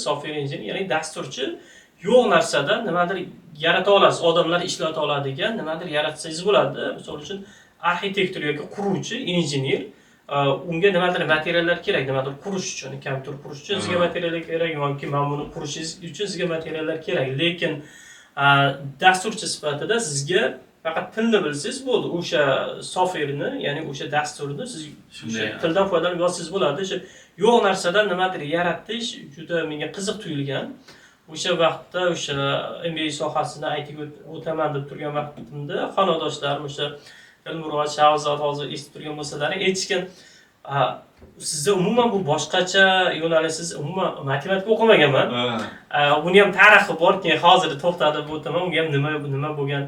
Software engineer, ya'ni dasturchi, yo'q narsadan nimadir yarata olasiz, odamlar ishlata oladigan nimadir yaratsangiz bo'ladi. Misol uchun, arxitektor yoki quruvchi, injener, unga nimadir materiallar kerak, nimadir qurish uchun, kompyuter qurish uchun sizga materiallar kerak yoki mana buni qurishingiz uchun sizga materiallar kerak. Lekin dasturchi sifatida sizga faqat tilni bilsangiz bo'ldi, o'sha softwareni, ya'ni o'sha dasturni siz o'sha tildan foydalanib yozsangiz bo'ladi. O'sha yo'q narsadan nimadir yaratish juda menga qiziq tuyulgan. O'sha vaqtda, o'sha MBA sohasini, ITga o'taman deb turgan vaqtimda xonadoshlarim, o'sha Dilmurod, Shahzod, hozir eshitib turgan bo'lsalaring, aytishgan: "Sizda umuman bu boshqacha yo'nalish, siz umuman matematika o'qimaganman." Buni ham tarixi bor, keyin hozir to'xtatib o'taman unga ham, nima bo'lgan.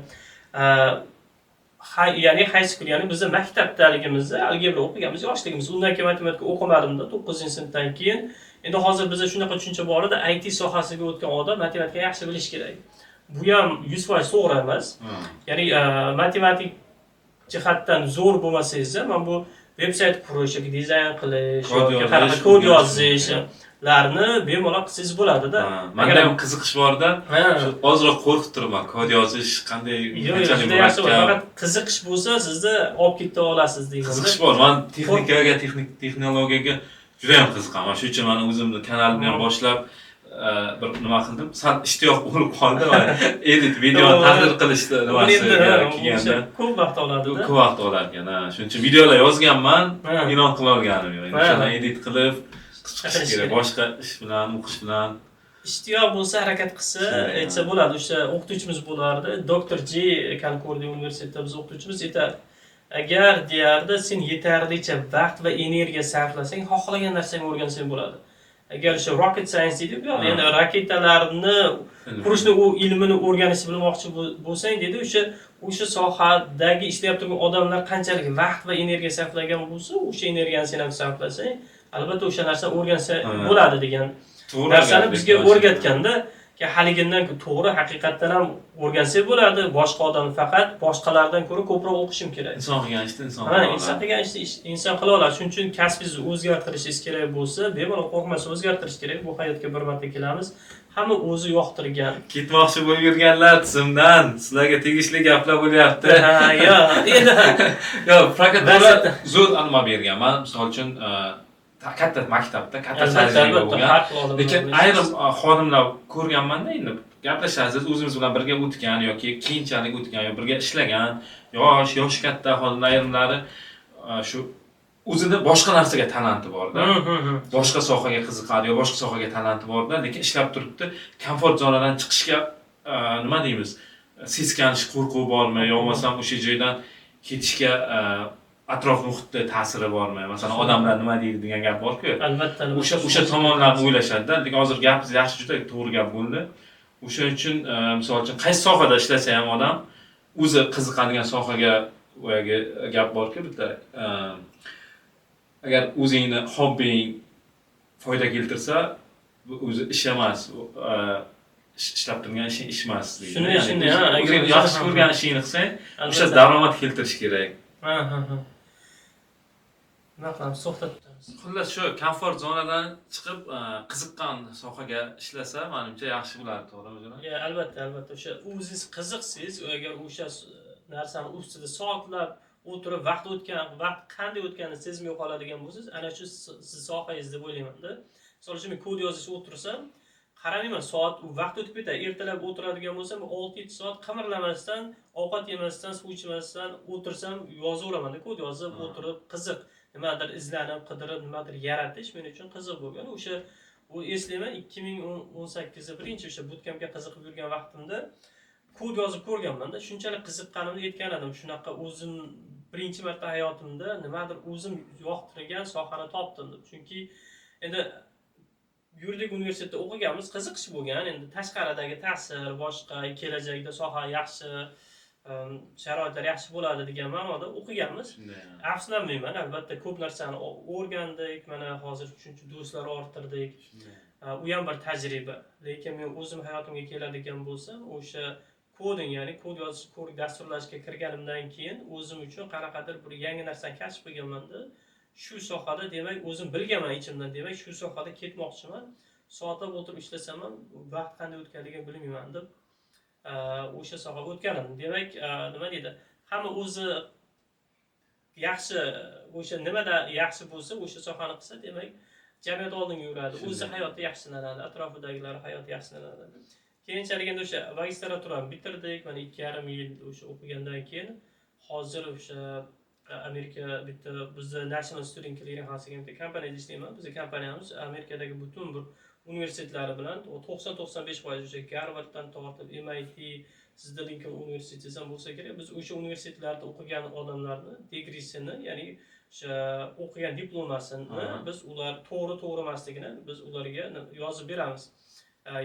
Ya'ni high school, ya'ni biza maktabdaligimizda algebra o'qiganmiz yoshligimiz. Undan keyin matematika o'qimadimda 9-sinfdan keyin. Endi hozir bizda shunaqa tushuncha bor edi, IT sohasiga o'tgan odam matematika yaxshi bilishi kerak. Bu ham 100% to'g'ri emas. Ya'ni matematik jihatdan zo'r bo'lmasangiz ham, mana bu veb sayt qurish yoki dizayn qilish Kod yoki yozish, qanaqa kod o'rganish. yozishlarni bemalol qilsangiz bo'ladida. Manda ham qiziqish borda, shu ozroq qo'rqib turibman, kod yozish qanday, Yo'q, qanchalik juda yaxshi bo'ladi. murakkab. Faqat qiziqish bo'lsa, sizda olib keta olasiz deyman. Qiziqish bor. Man texnikaga, texnologiyaga juda ham qiziqaman. Shuning uchun mana o'zimni kanalimni ham boshlab, bir nima qildim, sal ishtiyoq bo'lib qoldi va edit, video tahrir qilishni Buni nimasiga endi, o'sha kelganda ko'p vaqt oladida. Ko'p vaqt olar ekan, ha. Shuning uchun videolar yozganman, e'lon qila olganim yo'q. Endi o'shani edit qilib chiqish Qilish kerak kerak. Boshqa ish bilan, o'qish bilan. Ishtiyoq bo'lsa, harakat qilsa, Shunday, aytsa bo'ladi. O'sha o'qituvchimiz bo'lardi, doktor J, Konkordiya universitetida biz o'qituvchimiz aytardi: "Agar, deyardi, sen yetarlicha vaqt va energiya sarflasang, xohlagan narsangni o'rgansang bo'ladi." Agar o'sha rocket science deydi bu yoqda, ya'ni raketalarni qurishni, u ilmini o'rganishni bilmoqchi bo'lsang, deydi, o'sha sohadagi ishlab turgan odamlar qanchalik vaqt va energiya sarflagan bo'lsa, o'sha energiyani sen ham sarflasang, albatta o'sha narsani o'rgansa bo'ladi degan To'g'ri narsani gap, bizga lekin o'rgatganda, haligindan to'g'ri, haqiqatdan ham o'rgansak bo'ladi. Boshqa odam, faqat boshqalardan ko'ra ko'proq o'qishim kerak. Inson qilgan ishni inson Ha, qila oladi. Inson qilgan ishni inson qila oladi. Shuning uchun kasbingizni o'zgartirishingiz kerak bo'lsa, bemalol, qo'rqmasdan o'zgartirish kerak. Bu hayotga bir marta kelamiz, hamma o'zi yoqtirgan Ketmoqchi bo'lib yurganlar tizimdan, sizlarga tegishli gaplar bo'lyapti. Ha, yo, endi Yo'q, prokuratura zo'r nima bergan. Man misol uchun, katta maktabda katta tajriba bo'lgan. Har xil odamlar Lekin bo'ladi. Ayrim xodimlar ko'rganmanda, endi gaplashasiz, o'zimiz bilan birga o'tgan yoki keyinchalik o'tgan yo birga ishlagan yoshi katta xodimlar, ayrimlari shu o'zida boshqa narsaga talanti borda. Hı, hı, hı. Boshqa sohaga qiziqadi yo boshqa sohaga talanti borda, lekin ishlab turibdi, komfort zonadan chiqishga, nima deymiz, seskanish, qo'rquv bormi yo bo'lmasam o'sha joydan ketishga atrof muhitda ta'siri bormi, masalan, odamlar nima deydi degan gap borku. Albatta. O'sha tomonlarni o'ylashadida. Lekin hozir gapingiz yaxshi, juda to'g'ri gap bo'ldi. O'shaning uchun, misol uchun, qaysi sohada ishlasa ham, odam o'zi qiziqadigan sohaga, boyagi gap borku bitta, agar o'zingni hobbing foyda keltirsa, bu o'zi ish emas, u, ishlab turgan ishing ish emas deydi. Ya'ni Shunday, ha, agar o'zing yaxshi ko'rgan ishingni qilsang, o'sha daromad keltirishi kerak. Ha. Nima qilamiz, to'xtatib turamiz. Xullas, shu komfort zonadan chiqib, qiziqqan sohaga ishlasa, manimcha, yaxshi bo'ladi, to'g'rimi, jo'ra? Ya, albatta, o'sha o'zingiz qiziqsangiz, agar o'sha narsani ustida soatlab o'tirib, vaqt qanday o'tganini sezmay qoladigan bo'lsangiz, ana shu siz sohangiz deb o'ylaymanda. Misol uchun, men kod yozishga o'tirsam, qaramayman, soat, vaqt o'tib ketadi. Ertalab o'tiradigan bo'lsam, 6-7 soat qimirlamasdan, ovqat yemasdan, suv ichmasdan o'tirsam, yozaveramanda, kod yozib o'tirib, qiziq, nimadir izlanib, qidirib, nimadir yaratish men uchun qiziq bo'lgan. O'sha u eslayman, 2018da birinchi o'sha bootcampga qiziqib yurgan vaqtimda kod yozib ko'rganmanda. Shunchalik qiziqqanimni aytgan edim, shunaqa o'zim birinchi marta hayotimda nimadir o'zim yoqtirgan sohani topdim deb. Chunki endi yuridik universitetda o'qiganmiz, qiziqish bo'lgan, endi tashqaridagi ta'sir boshqa, kelajakda soha yaxshi, sharoitlar yaxshi bo'ladi degan ma'noda o'qiganmiz. Shunday. Afsuslanmayman, albatta, ko'p narsani o'rgandik, mana hozir shuncha do'stlar orttirdik. U ham bir tajriba. Lekin men o'zim hayotimga keladigan bo'lsam, o'sha coding, ya'ni kod yozish, kod dasturlashga kirganimdan keyin o'zim uchun qanaqadir bir yangi narsani kashf qilganmanda. Shu sohada, demak, o'zim bilganman ichimdan, demak, shu sohada ketmoqchiman. Soatlab o'tirib ishlasam ham, vaqt qanday o'tganligini bilmayman deb o'sha sohaga o'tganim. Demak, nima deydi, hamma o'zi yaxshi, o'sha nimada yaxshi bo'lsa, o'sha sohani qilsa, demak, jamiyat oldinga yuradi, o'zi hayoti yaxshilanadi, atrofidagilar hayoti yaxshilanadi. Keyinchalik endi o'sha magistraturani bitirdik. Mana, 2,5 yil o'sha o'qigandan keyin hozir o'sha Amerika bitta bizni National Student Clearing House degan bitta kompaniyada ishlayman. Bizni kompaniyamiz Amerikadagi butun bir universitetlari bilan 90-95%, o'sha Garvarddan tortib MIT, sizda Lincoln universiteti ham bo'lsa kerak, biz o'sha universitetlarda o'qigan odamlarni degreesini, ya'ni o'sha o'qigan diplomasini biz ular to'g'ri, to'g'ri emasligini biz ularga yozib beramiz.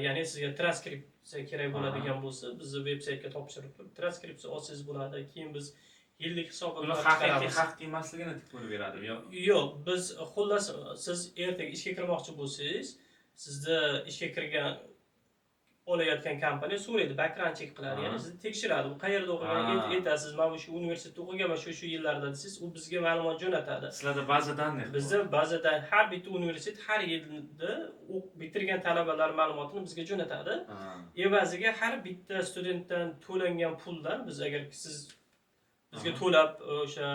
Ya'ni sizga transkripsiya kerak bo'ladigan bo'lsa, bizni veb saytga topshirib turib transkripsiya olsangiz bo'ladi. Keyin biz yillik hisobotlar Ular haqiqiy chiqaramiz. Haqiqiy emasligini ko'rib beradimi yo? Yo'q, biz, xullas, siz ertaga ishga kirmoqchi bo'lsangiz, sizni ishga kirgan olayotgan kompaniya so'raydi, background check qiladi, ya'ni sizni tekshiradi, bu qayerda o'qigan. Aytasiz, man shu universitetda o'qiganman shu shu yillarda desangiz, u bizga ma'lumot jo'natadi. Sizlarda база данных? Bizda bazada har bitta universitet har yilda bitirgan talabalar ma'lumotini bizga jo'natadi. Evaziga har bitta studentdan to'langan puldan biz, agar siz bizga to'lab o'sha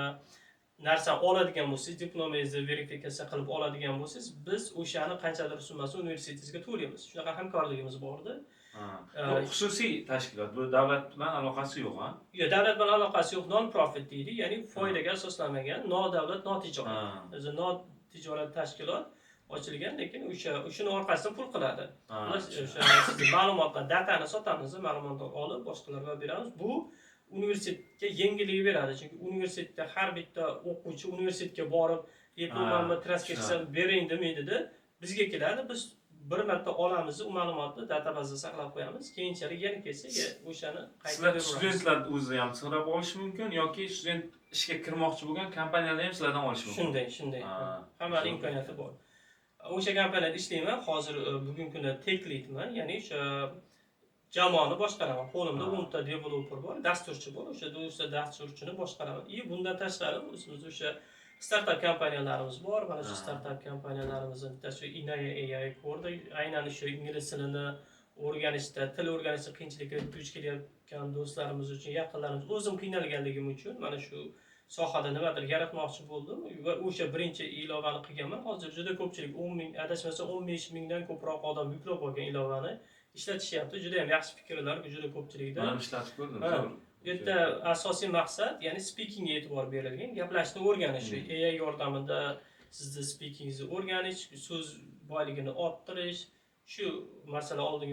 narsani oladigan bo'lsangiz, diplomangizni verifikatsiya qilib oladigan bo'lsangiz, biz o'shani qanchadir summasini universitetingizga to'laymiz. Shunaqa hamkorligimiz bordi. Bu xususiy tashkilot, bu davlat bilan aloqasi yo'q, ha? Yo'q, davlat bilan aloqasi yo'q, non profit deydi, ya'ni foydaga asoslanmagan, nodavlat, notijorat. O'zi notijorat tashkilot ochilgan, lekin o'sha o'shani orqasidan pul qiladi. Xullas, o'sha sizni ma'lumotlar, datani sotamiz, ma'lumotni olib boshqalarga beramiz. Bu universitetga yengillik beradi, chunki universitetda har bitta o'quvchi universitetga borib diplomamni transkripsiya bering demaydida, bizga keladi. Biz bir marta olamiz, u ma'lumotni databazada saqlab qo'yamiz, keyinchalik yana kelsa, o'shani qayta Sizlar beraveramiz. Studentlar o'zi ham so'rab olishi mumkin yoki student ishga kirmoqchi bo'lgan kompaniyalar ham sizlardan olishi mumkin. Shunday. Hammani imkoniyati bor. O'sha kompaniyada ishlayman hozir, bugungi kunda tech leadman, ya'ni o'sha jamoani boshqaraman. Qo'limda 10 ta developer bor, dasturchi bor, o'sha dasturchini boshqaraman. И bundan tashqari o'zimiz o'sha startap kompaniyalarimiz bor. Mana shu startap kompaniyalarimizni bittasi Inaya AI ko'rdik. Aynan shu ingliz tilini o'rganishda, til o'rganishda qiyinchilikka duch kelayotgan do'stlarimiz uchun, yaqinlarimiz, o'zim qiynalganligim uchun mana shu sohada nimadir yaratmoqchi bo'ldim va o'sha birinchi ilovani qilganman. Hozir juda ko'pchilik, 10 000, adashmasam, 15 mingdan ko'proq odam yuklab olgan ilovani, ishlatishyapti. Juda yam yaxshi fikrlar juda ko'pchilikda. Man ham ishlatib ko'rdim, zo'r. Bu yerda asosiy maqsad, ya'ni speakingga e'tibor berilgan, gaplashishni o'rganish. AI yordamida sizni speakingizni o'rganish, so'z boyligini orttirish, shu masala oldinga.